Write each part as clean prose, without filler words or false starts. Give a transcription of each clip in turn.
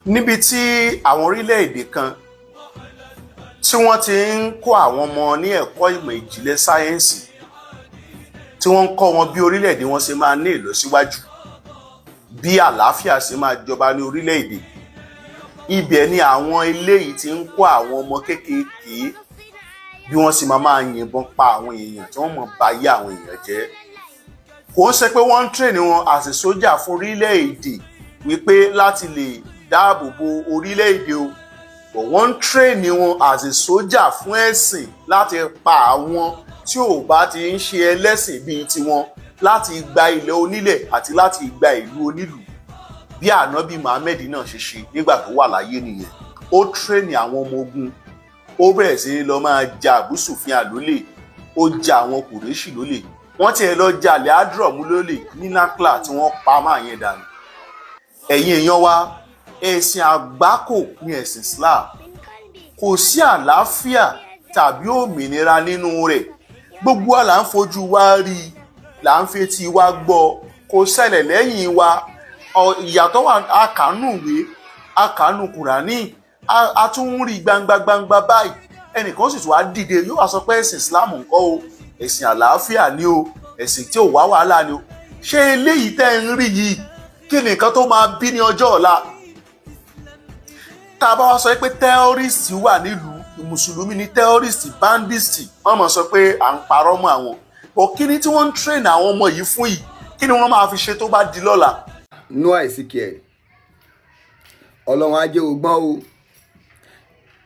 Níbi tí àwọn orílẹ̀-èdè kan tí wọ́n ti ń kọ́ àwọn ọmọ ní ẹ̀kọ́ ìmọ̀ ìjìnlẹ̀ sáyẹ́ǹsì, tí wọ́n ń kọ́ wọn bí orílẹ̀-èdè wọn ṣe máa ní ìlọsíwájú, bí àlàáfíà ṣe máa jọba ní orílẹ̀-èdè, ibẹ̀ ni àwọn eléyìí ti ń kọ́ àwọn ọmọ kéékèèké bí wọ́n sì máa máa yìnbọn pa àwọn èèyàn, tí wọ́n mọ̀ ba ayé àwọn èèyàn jẹ́. Kò ń ṣe pé wọ́n ń train wọn as a sójà fún orílẹ̀-èdè wípé láti lè dáàbò bo orílẹ̀-èdè o, but wọ́n ń train wọn as a sójà fún ẹ̀sìn, láti pa àwọn tí ò bá ti ń ṣe ẹlẹ́sìn bíi tiwọn, láti gba ilẹ̀ onílẹ̀ àti láti gba ìlú onílùú. Bí Ànábì Muhammed náà ṣe ṣe nígbà tó wà láyé nìyẹn. Ó train àwọn ọmọ ogun, ó bẹ̀rẹ̀ sí ní lọ máa ja Abu Sufyan lólè, ó ja àwọn Kùrẹ́ṣì lólè, wọ́n tiẹ̀ lọ ja Al-Hadrami lólè ní Nakla, tí wọ́n pa máa yẹn dànù. Ẹ̀yin èèyàn wa, ẹ̀sìn àgbákò ní ẹ̀sìn Islam. Kò sí àlàáfíà tàbí òmìnira nínú rẹ̀. Gbogbo wa là ń fojú wa rí i, là ń fetí wa gbọ́. Kò ṣẹlẹ̀ lẹ́yìn wa. Ìyàtọ̀ wà. Akànú ìwé, akànú Kùránì, a tún ń rí gbangba gbangba báyìí. Ẹnìkan sì tún wá dìde, yóò wá sọ pé ẹ̀sìn Islam ńkọ́ o, ẹ̀sìn àlàáfíà ni o, ẹ̀sìn tí ò wá wàhálà ni o. Ṣé eléyìí tẹ́ ń rí yìí, kí ni nǹkan tó máa bí ní ọjọ́ ọ̀la? Tá a bá wá sọ pé terrorist wà nílùú mùsùlùmí ní, terrorist, bandits, wọ́n máa sọ pé à ń parọ́ mọ́ àwọn. Bọ̀ kí ni tí wọ́n ń train àwọn ọmọ yìí fún yìí? Kí ni wọ́n máa fi ṣe tó bá di lọ́la? Noah Ezekiel, Ọlọ́run á jẹ́ o gbọ́n o.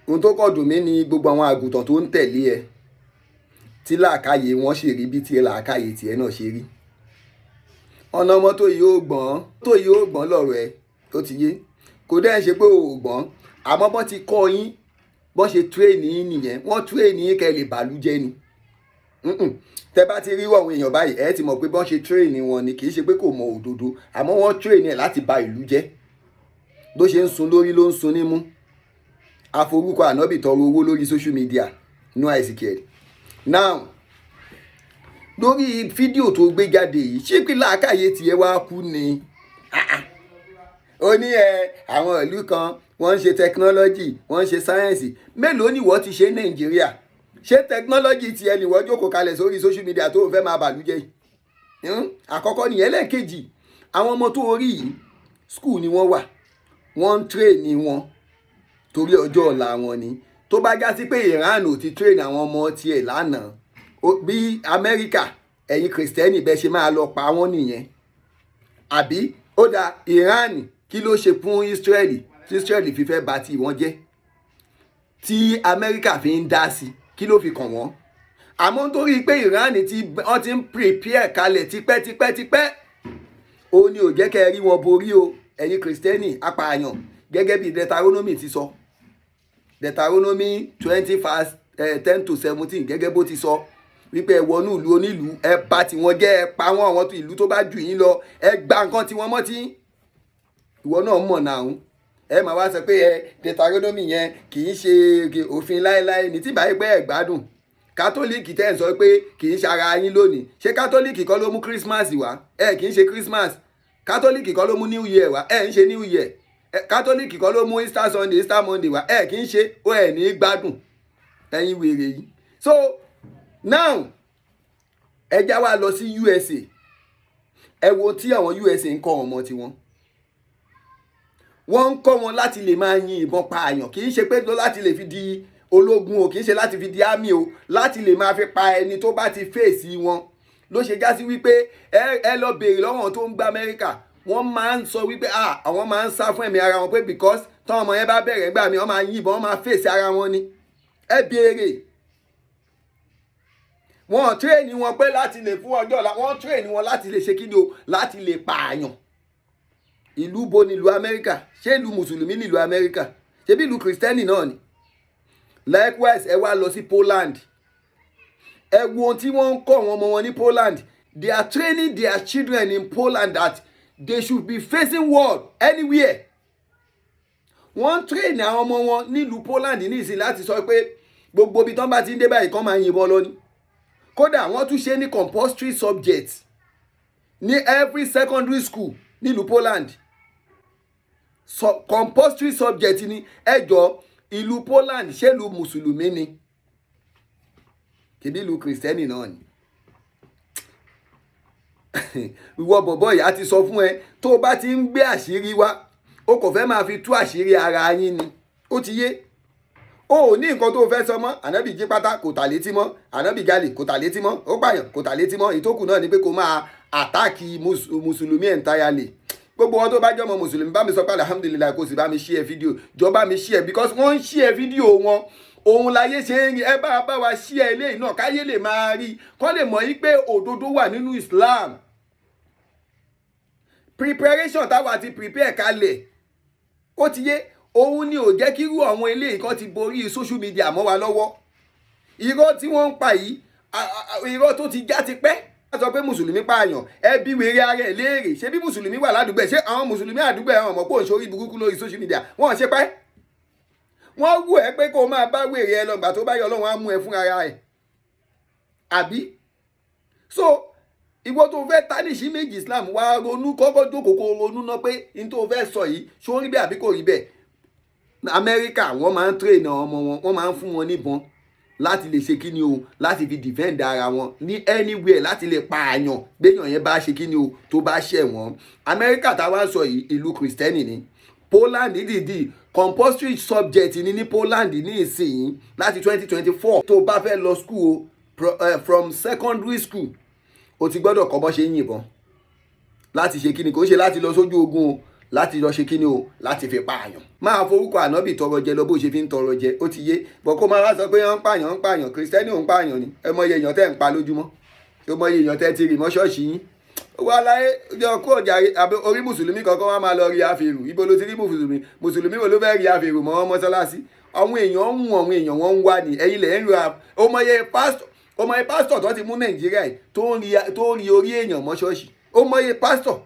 Ohun tó kọ̀ dùn mí ni gbogbo àwọn àgùntàn tó ń tẹ̀lé ẹ, tí làákàyè wọn ṣe rí bí tiẹ̀ làákàyè tiẹ̀ náà ṣe rí. Ọ̀nà ọmọ tó yìí ó gbọ́n, tó yìí ó gbọ́n lọ́rọ̀ ẹ tó ti yé. Kò dẹ́ ṣe pé o ò gbọ́n, àmọ́ bọ́n ti kọ́ yín, bọ́n ṣe train yín nìyẹn. Wọ́n train yín kẹ́ lè bàlújẹ́ ni. Tẹ bá ti rí àwọn èèyàn báyìí, ẹ ti mọ̀ pé bọ́n ṣe train wọn ni. Kì í ṣe pé kò mọ òdodo, àmọ́ wọ́n train ẹ̀ láti ba ìlú jẹ́. Bó ṣe ń sun lórí ló ń sun nímú. Àforúkọ Ànábì tọrọ owó lórí social media. Noah Ezekiel, now, lórí fídíò tó gbé jáde yìí, ṣé pé làákàyè tiẹ̀ wá kú ni? Ó ní ẹ àwọn ìlú kan, wọ́n ń ṣe technology, wọ́n ń ṣe sáyẹ́ǹsì. Mélòó ni wọ́n ti ṣe ní Nàìjíríà? Ṣé technology tiẹ̀ ni wọ́n jókòó kalẹ̀ sórí social media tó ń fẹ́ máa bàlújẹ́ yìí? Àkọ́kọ́ nìyẹn. Lẹ́ẹ̀kejì, àwọn ọmọ tó rí yìí, school ni wọ́n wà, wọ́n ń train wọn torí ọjọ́ ọ̀la wọn ni. Tó bá já sí pé Iran ò ti train àwọn ọmọ tiẹ̀ lánàá, bí Amẹ́ríkà, ẹ̀yin Kìrìsìtẹ́nì bẹ́ẹ̀ ṣe máa lọ pa wọ́n nìyẹn, àbí? Ó dà, Iran, kí ló ṣe fún Israeli tí Israeli fi fẹ́ bà tí wọ́n jẹ́, tí Amẹ́ríkà fi ń dá sí? Kí ló fi kàn wọ́n? Àmọ́ nítorí pé Iran ti wọ́n ti ń prepare kalẹ̀ tipẹ́tipẹ́tipẹ́, ó ní ò jẹ́ kẹ́ ẹ rí wọn borí o. Ẹ̀yin Kìrìsìtẹ́nì apààyàn, gẹ́gẹ́ bí Deuteronomy ti sọ, Deuteronomy 20 verse 10 to 17, gẹ́gẹ́ bó ti sọ wípé ẹ wọnú ìlú onílùú, ẹ bà tiwọn jẹ́, ẹ pa wọ́n, àwọn ìlú tó bá jù yín lọ, ẹ gba nǹkan tiwọn mọ́ tí ìwọ náà mọ̀ náà. Ẹ máa wá sọ pé ẹ Deuteronomy yẹn kì í ṣe òfin láéláé ní tí báyìí pé ẹ gbádùn. Kátólíìkì tẹ́ ẹ̀ ń sọ pé kì í ṣara yín lónìí, ṣé Kátólíìkì kọ́ ló mú Christmas wá? Ẹ kì í ṣe Christmas. Kátólíìkì kọ́ ló mú New Year wá? Ẹ ń ṣe New Year. Kátólíìkì kọ́ ló mú Easter Sunday, Easter Monday wá? Ẹ kì í ṣe ó. Ẹ ní gbádùn, ẹ̀yin wèrè yìí. So now, ẹ já wa lọ sí USA. Ẹ wo tí àwọn USA ń kọ́ ọmọ tiwọn. Wọ́n ń kọ́ wọn láti lè máa yin ìbọn pa àyàn. Kì í ṣe pé láti lè fi di ológun o, kì í ṣe láti fi di army o, láti lè máa fi pa ẹni tó bá ti fèsì wọn. Ló ṣe já sí wípé ẹ lọ béèrè lọ́wọ́ tó ń gbé Amẹ́ríkà, wọ́n máa ń sọ wípé, ah, àwọn máa ń sá fún ẹ̀mí ara wọn, pé because tọ́wọ́n ọmọ yẹn bá bẹ̀rẹ̀ gbà mí, wọ́n máa yìnbọn, wọ́n máa fèsì ara wọn ni. Ẹ béèrè wọn. Train wọn pé láti lè fún ọjọ́ ọ̀la, wọ́n train wọn láti lè ṣe kí ni o? Láti lè pààyàn. Ìlú bo ni ìlú Amẹ́ríkà? Ṣé ìlú Mùsùlùmí ní ìlú Amẹ́ríkà? Ṣé bí ìlú Kìrìsìtẹ́nì náà ni? Likewise, ẹ wá lọ sí Poland, ẹ wo ohun tí wọ́n ń kọ́ àwọn ọmọ wọn ní Poland. They are training their children in Poland that they should be facing war anywhere. Wọ́n ń train àwọn ọmọ wọn nílùú Poland ní ìsìn láti sọ pé gbogbo ibi tán bá ti ń dé báyìí, kán máa yìnbọn lọ ni. Kódà, wọ́n tún ṣe ní compulsory subject ní every secondary school nílùú Poland. So, compulsory subject ni. Ẹ jọ, ìlú Poland, ṣé ìlú mùsùlùmí ni? Kìbí ìlú kìrìsìtẹ́nì náà ni. Ìwọ bọ̀bọ̀ yìí, a ti sọ fún ẹ, tó o bá ti ń gbé àṣírí wá, o kò fẹ́ máa fi tú àṣírí ara yín ni. Ó ti yé o, ò ní nǹkan tó o fẹ́ sọ mọ́. Ànábì jí pátá kò tà létí mọ́, ànábì jalè kò tà létí mọ́, ó pààyàn kò tà létí mọ́. Ìtókù náà ni pé kó máa attack mùsùlùmí entirely. Gbogbo wọn tó bá jọmọ mùsùlùmí, bá mi sọ pé alhamdulillahi, kò sì bá mi share fídíò. Jọ, bá mi share, because wọ́n ń share fídíò wọn, òun láyé ṣe ń rí. Ẹ bá wa share eléyìí náà, káyé lè máa rí, kọ́ lè mọ̀ yí pé òdodo wà nínú Islam. Preparation táwa ti prepare kalẹ̀, ó ti yé, òun ni ò jẹ́ kí irú àwọn eléyìí kan ti borí social media mọ́ wa lọ́wọ́. Irọ́ tí wọ́n ń pa yìí, irọ́ tó ti já ti pẹ́. Wọ́n sọ pé mùsùlùmí pààyàn, ẹ bí wèrè ara ẹ̀ léèrè, ṣé bí mùsùlùmí wà ládùúgbò ẹ̀? Ṣé àwọn mùsùlùmí àdúgbò ẹ̀, wọn mọ̀ pé òun ṣorí burúkú lórí social media? Wọ́n ṣe pẹ́, wọ́n wù ẹ́ pé kó o máa bá wèrè ẹ lọ. Gbà tó bá yọ, Ọlọ́run á mú ẹ fún ara ẹ̀, àbí? So ìwọ tó fẹ́ tarnish image Islam, wá ronú, kọ́kọ́ jókòó, kó ronú ná pé n tó fẹ́ sọ yìí, ṣó rí bẹ́ẹ̀ àbí kò rí bẹ́ẹ̀? Amẹ́ríkà, wọ́n máa ń train àwọn ọmọ wọn, wọ́n máa ń fún wọn níbọn láti lè ṣe kíni o, láti fi defend ara wọn ní anywhere, láti lè pààyàn gbéyàn yẹn bá ṣe kíni o, tó bá ṣẹ̀ wọ́n. Amẹ́ríkà táwa ń sọ yìí, ìlú kìrìsìtẹ́nì ni. Poland dìdí, compulsory subject ni ní Poland ní ìsìn láti 2024. Tó bá fẹ́ lọ school o, from secondary school, o ti gbọ́dọ̀ kọ́ bọ́ ṣe ń yìnbọn, láti ṣe kíni, kò ń ṣe láti lọ sójú ogun o, láti lọ ṣe kíni o, láti fi pààyàn. Máa forúkọ ànábì tọrọ jẹ lọ bó ṣe fi ń tọrọ jẹ. Ó ti yé bọ̀, kó máa wá sọ pé wọ́n ń pààyàn, ń pààyàn. Kìrìsìtẹ́nì ò ń pààyàn ni. Ẹ mọ iye èèyàn tẹ́ ń pa lójúmọ́? Ẹ mọ iye èèyàn tẹ́ ti rì mọ́ ṣọ́ọ̀ṣì yín? Wà láyé yọ kó ọjà àbí orí mùsùlùmí kankan wá máa lọ rí àfèrù. Ibo ló ti rí mùsùlùmí? Mùsùlùmí wo ló fẹ́ rí àfèrù mọ́ mọ́sálásí? Àwọn èèyàn ń mú àwọn èèyàn, wọn ń wá ní ẹ̀yin lẹ̀ ń ra. Ó mọye pásítọ̀ tó ti mú Nàìjíríà yìí tó ń rí orí èèyàn mọ́ ṣọ́ọ̀ṣì? Ó mọye pásítọ̀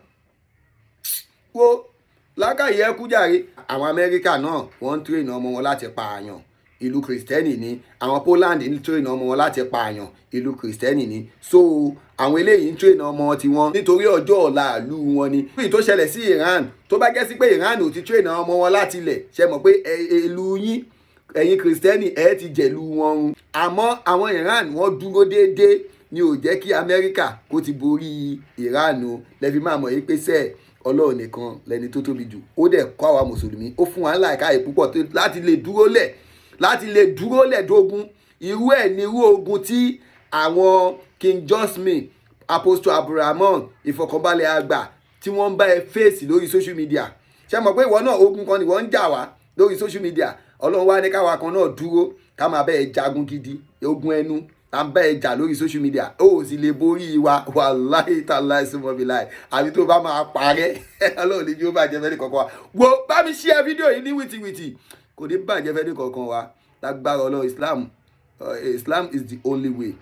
wo lákàyè ẹkú jàre. Àwọn Amẹ́ríkà náà, wọ́n ń train ọmọ wọn láti pààyàn, ìlú kìrìsìtẹ́nì ni. Àwọn Poland ń train ọmọ wọn láti pààyàn, ìlú kìrìsìtẹ́nì ni. So àwọn eléyìí ń train ọmọ tiwọn nítorí ọjọ́ ọ̀la ìlú wọn ni. Bí tó ṣẹlẹ̀ sí Iran, tó bá jẹ́ sí pé Iran ò ti train ọmọ wọn láti ilẹ̀, ṣe mọ̀ pé ìlú yín, ẹ̀yin kìrìsìtẹ́nì, ẹ̀ ti jẹ̀lú wọn run. Àmọ́ àwọn Iran, wọ́n dúró déédéé ni ò jẹ́ kí Amẹ́ríkà kó ti borí Iran o. Lẹ́fi máa mọ̀ yí pé sẹ́ẹ̀, Ọlọ́run nìkan lẹni tó tóbi jù. Ó dẹ̀ kọ́ àwa mùsùlùmí, ó fún wa láìka púpọ̀ láti lè dúró lẹ̀ dógún. Irú ẹ̀ ní irú ogun tí àwọn King Josmin, Apostle Abdulrahman, ìfọ̀kànbalẹ̀ àgbà tí wọ́n ń bá ẹ fèsì lórí social media. Ṣé mọ̀ pé ìwọ náà, ogun kan ni wọ́n ń jà wá lórí social media? Ọlọ́run wá ní káwa kan náà dúró, ká máa bẹ́ẹ̀ jagun gidi. Ogun ẹnu à ń bá ẹ jà lórí social media, ó sì lè borí wa. Wàláhì tàláhì sùmọ́bìláì, àbí tó bá máa parẹ́. Ọlọ́run ní bí ó bàjẹ́ fẹ́ ní kankan wa. Wo, bá mi share fídíò yìí ní wìtìwìtì. Kò ní bàjẹ́ fẹ́ ní kankan wa lágbára Ọlọ́run. Islam, Islam is the only way.